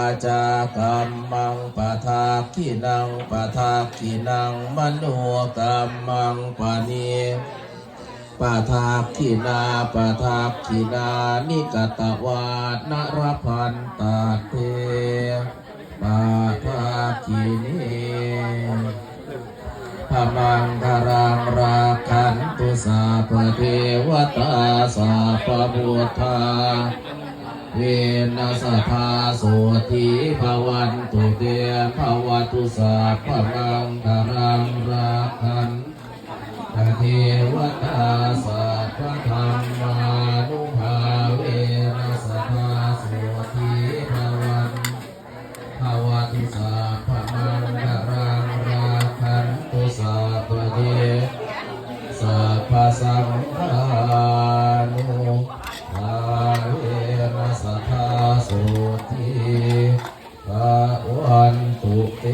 ວາຈາກັມມັງປະທັກຂິນັງ ປະທັກຂິນັງມະໂນກັມມັງປະນີ ປະທັກຂິນາ ປະທັກຂິນານິກະຕະວານະລະພັນຕະເຕ ປະທັກຂິນີ ພະມັງຄະລັງລັກຂັນຕຸ ສັບພະເທວະຕາ ສັບພະພຸດທາ ເວນະສະທາ ໂສຕິພະວັນຕຸ ເຕພະວະຕຸ ສັບພະມັງຄະລັງລັກຂັນ ພະເທວະຕາ ສັບພະທຳມານຸພາເວນະ ສະທາ ໂສຕິພະວັນ ພະວະຕຸ ສັບພະມັງຄະລັງ ລັກຂັນຕຸ ສັບພະເທ ສັບພະສັງຄານຸພາເວນະ ສະທາ ໂສຕິພະວັນຕຸ ເຕ